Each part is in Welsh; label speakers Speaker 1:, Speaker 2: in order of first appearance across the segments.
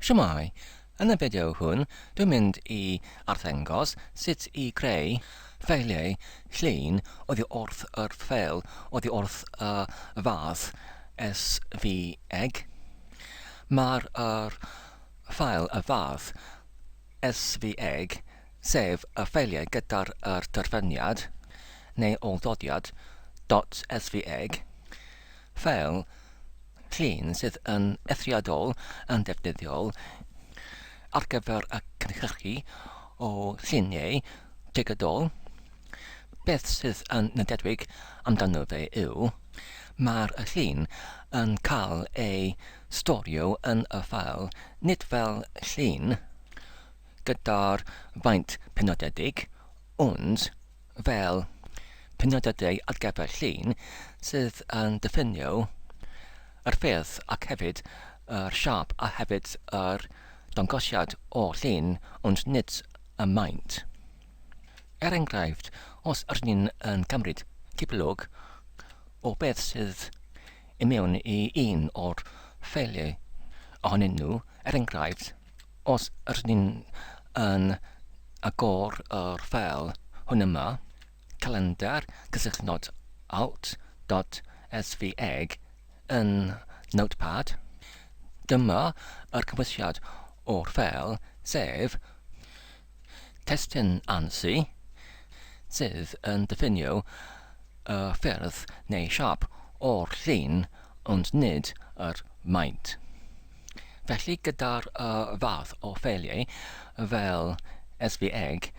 Speaker 1: Shwmae! Yn y fideo hwn, dwi'n mynd i arddangos sut i greu ffeiliau llun oddi wrth yr ffeil oddi wrth y fath SVG. Mae'r yr ffael y fath SVG, sef y ffeiliau gyda'r yr terfyniad neu ôl-ddodiad .svg, ffeil Llun sydd yn eithriadol yn ddefnyddiol ar gyfer y cynhyrchu o lluniau digidol. Beth sydd yn nodedig amdano fe yw, mae'r llun yn cael ei storio yn y ffael nid fel llun gyda'r faint penodedig, ond fel penodadau ar gyfer llun sydd yn diffinio yr ffyrdd ac hefyd yr siâp a hefyd yr dangosiad o'r llun ond nid y maint. Er enghraifft, os ydyn ni'n yn cymryd cipolwg o beth sydd i mewn i un o'r ffeiliau ohonyn nhw, er enghraifft, Os ydyn ni'n yn agor yr ffeil hwn yma, calendar cysylltnod alt dot svg yn Notepad, dyma yr cymhwysiad o'r ffeil, sef testun ANSI sydd yn diffinio y ffyrdd neu siâp o'r llun ond nid yr maint. Felly gyda'r fath o ffeiliau fel SVG,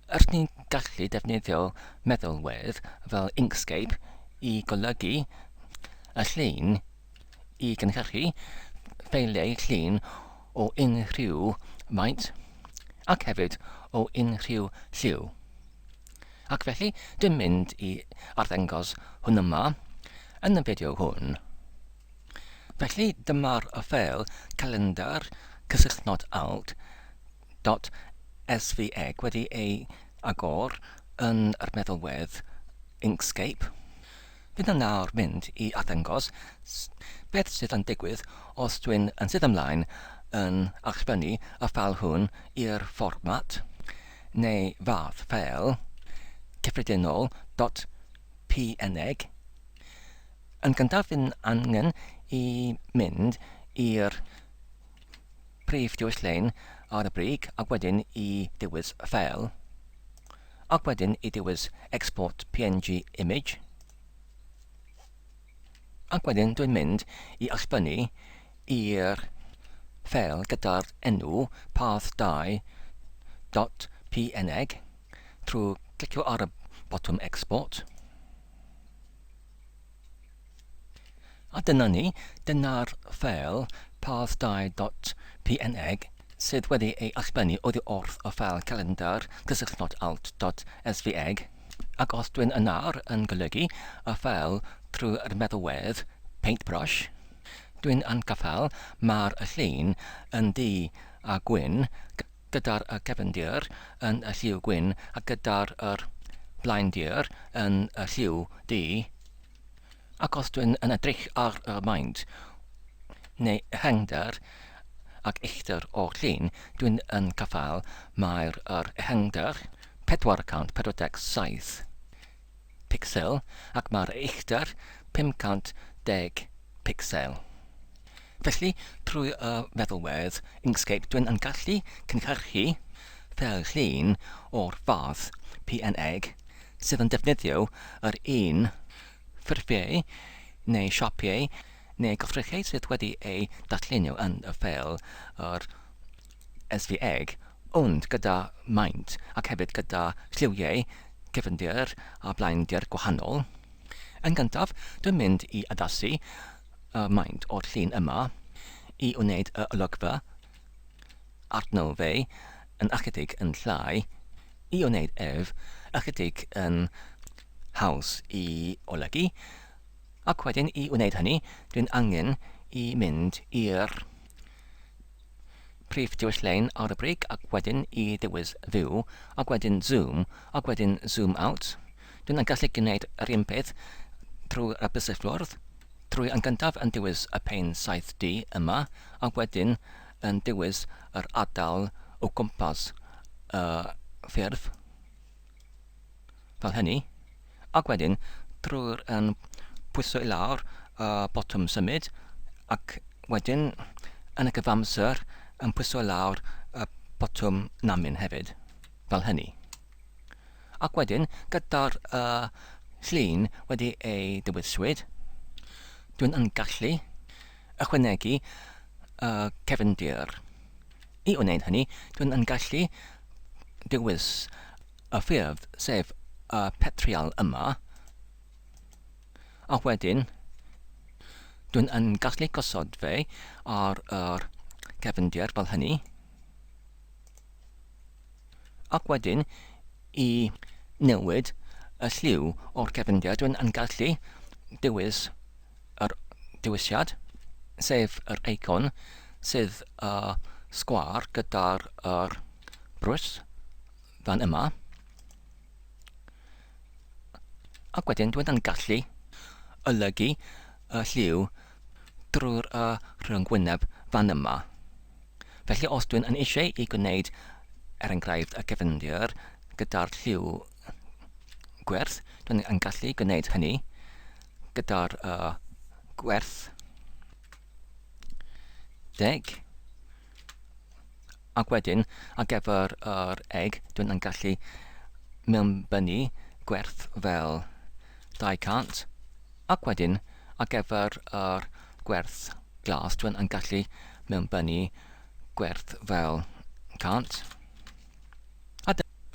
Speaker 1: rydyn ni'n gallu defnyddio meddalwedd fel Inkscape i golygu y llun i gynhyrchu ffeiliau llun o unrhyw maint ac hefyd o unrhyw lliw. Ac felly, dwi'n mynd i arddangos hwn yma yn y fideo hwn. Felly, dyma'r ffeil calendar cysylltnod alt dot svg wedi ei agor yn yr meddalwedd Inkscape. Fydd yn nawr mynd i arddangos beth sydd yn digwydd os dwi'n yn sydd ymlaen yn allbynnu y ffeil hwn i'r fformat neu fath ffeil cyffredinol dot png. Yn gyntaf fydd angen i mynd i'r prif dewis-lein ar y brig ac wedyn i dewis File ac wedyn i dewis Export PNG Image ac wedyn dwi'n mynd i allbynnu i'r ffeil gyda'r enw path2.png trwy clicio ar y botwm Export. A dyna ni, dyna'r ffeil path2.png sydd wedi ei allbynnu oddi wrth y ffeil calendar cysylltnod alt.svg, ac os dwi'n yn nawr yn golygu y ffeil trwy'r meddalwedd Paintbrush, dwi'n yn gafael mae'r llun yn ddu a gwyn gyda'r y cefndir yn y lliw gwyn a gyda'r yr blaendir yn y lliw du, ac os dwi'n yn edrych ar y maint neu ehangder ac uchder o'r llun, dwi'n yn caffael mae'r yr ehangder 447 picsel ac mae'r uchder 510 picsel. Felly, trwy y meddalwedd Inkscape dwi'n yn gallu cynhyrchu fel llun o'r fath PNG sydd yn defnyddio yr un ffurfiau neu siapiau neu gothrychau sydd wedi eu darlunio yn y ffeil yr SVG ond gyda maint ac hefyd gyda lliwiau cefndir a blaendir gwahanol. Yn gyntaf, dwi'n mynd i addasu y maint o'r llun yma i wneud y olygfa arno fe yn ychydig yn llai, i wneud ef ychydig yn haws i olygu, ac wedyn i wneud hynny dwi'n angen i mynd i'r Prif dewis lein ar y brig ac wedyn i ddewis View ac wedyn Zoom ac wedyn Zoom Out. Dwi'n yn gallu gwneud yr un peth trwy'r bysellfwrdd, trwy yn gyntaf yn dewis y pen 7D yma ac wedyn yn dewis yr ardal o gwmpas y ffurf, fel hynny, ac wedyn drwy'r yn pwyso i lawr y botwm symud, ac wedyn yn y cyfamser yn pwyso i lawr y botwm namyn hefyd, fel hynny. Ac wedyn, gyda'r uh, llun wedi ei dewiswyd, dwi'n yn gallu ychwanegu y cefndir. I wneud hynny, dwi'n yn gallu dewis y ffurf, sef y petrial yma, ac wedyn dwi'n yn gallu gosod fe ar yr cefndir fel hynny. Ac wedyn i newid y lliw o'r cefndir, dwi'n yn gallu dewis yr dewisiad, sef yr eicon sydd y sgwâr gyda'r yr brws fan yma. Ac wedyn dwi'n yn gallu olygu y lliw drwy'r y rhyngwyneb fan yma. Felly os dwi'n yn eisiau i gwneud, er enghraifft, y cefndir gyda'r lliw gwerth, dwi'n yn gallu gwneud hynny gyda'r uh, gwerth deg. Ac wedyn, ar gyfer yr egg, dwi'n yn gallu mewnbynnu gwerth fel 200. Ac wedyn, ar gyfer yr gwerth glas, dwi'n yn gallu mewnbynnu gwerth fel 100.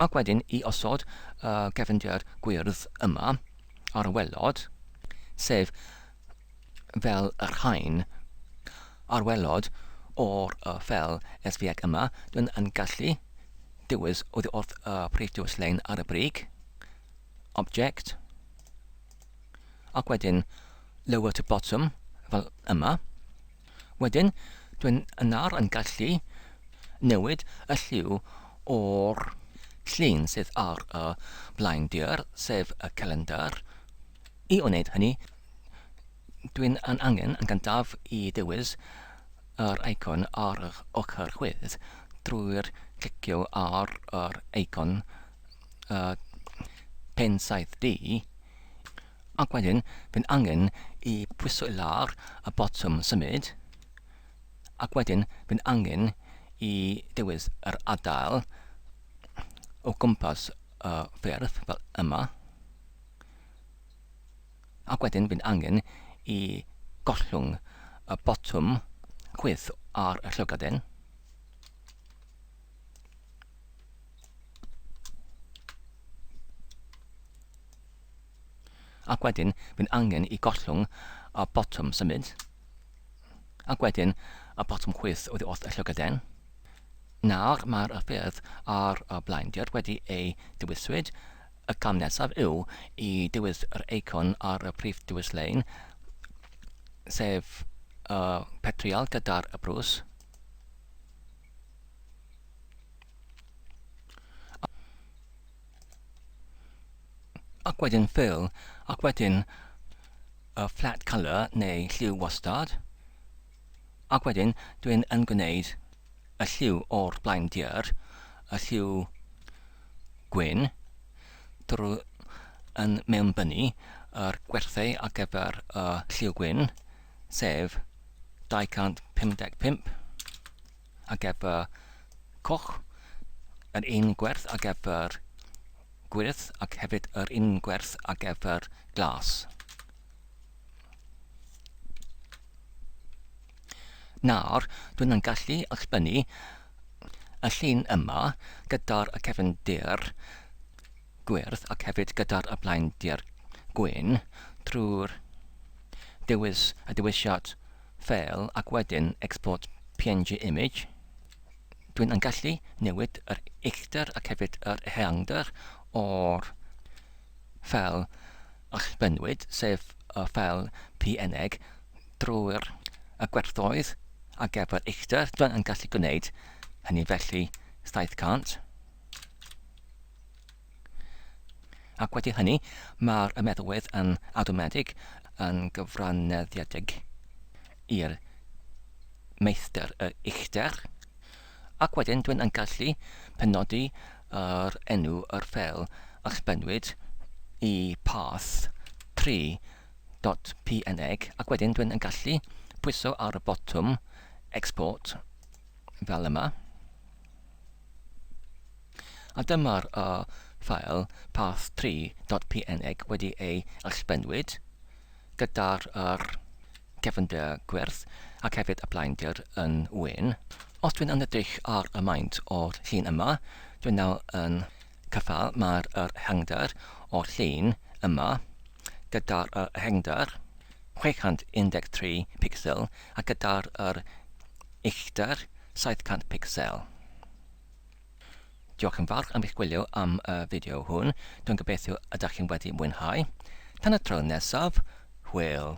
Speaker 1: Ac wedyn, i osod y cefndir gwyrdd yma ar y waelod, sef fel y rhain ar waelod o'r ffeil SVG yma, dwi'n yn gallu dewis oddi wrth y prif dewislen ar y brig, Object, ac wedyn lower to bottom fel yma. Wedyn, dwi'n yna'r yn gallu newid y lliw o'r llun sydd ar y blaen dir, sef y calendar. I wneud hynny, dwi'n yn angen yn gyntaf i ddewis yr eicon ar yr ochr chwith drwy'r clicio ar yr eicon uh, pen 7D Ac wedyn, fydd angen i pwyso i lawr y botwm symud, ac wedyn fydd angen i dewis yr adael o gwmpas y ffurf fel yma. Ac wedyn fydd angen i gollwng y botwm chwith ar y llygoden. Ac wedyn, fydd angen i gollwng y botwm symud. Ac wedyn, y botwm chwith oddi wrth y llygoden. Nawr mae'r ffyrdd ar y blaendir wedi ei dewiswyd. Y cam nesaf yw i dewis yr eicon ar y prif dewislein, sef y petrial gyda'r brws. Ac wedyn fill, ac wedyn y flat colour neu lliw wastad. Ac wedyn dwi'n yn gwneud y lliw o'r blaen dir, y lliw gwyn, drwy yn mewnbynnu yr gwerthau ar gyfer y lliw gwyn, sef 255 ar gyfer coch, yr un gwerth ar gyfer gwyrdd ac hefyd yr un gwerth ar gyfer glas. Nawr, dwi'n yn gallu allbynnu y llun yma gyda'r cefndir gwyrdd ac hefyd gyda'r blaendir gwyn drwy'r dewis y dewisiad File ac wedyn Export PNG Image. Dwi'n yn gallu newid yr uchder ac hefyd yr ehangder o'r ffeil allbynnwyd, sef y ffeil PNG, drwy'r y gwerthoedd ar gyfer uchder. Dwi'n yn gallu gwneud hynny felly 700. Ac wedi hynny, mae'r ymeddwedd yn awtomatig yn gyfraneddiedig i'r meithder y uchder, ac wedyn dwi'n yn gallu penodi yr enw yr ffeil allbennwyd i path 3.png ac wedyn dwi'n yn gallu pwyso ar y botwm export fel yma. A dyma'r ffeil path 3.png wedi ei allbennwyd gyda'r yr cefndir gwyrdd ac hefyd y blaendir yn wyn. Os dwi'n yn edrych ar y maint o'r llun yma, dwi'n nawr yn cyffal mae'r yr ehangder o'r llun yma gyda'r yr ehangder 613 pixel a gyda'r yr uchder 700 pixel. Diolch yn fawr am eich gwylio am y fideo hwn. Dwi'n gobeithio ydych chi'n wedi mwynhau. Tan y tro nesaf, hwyl!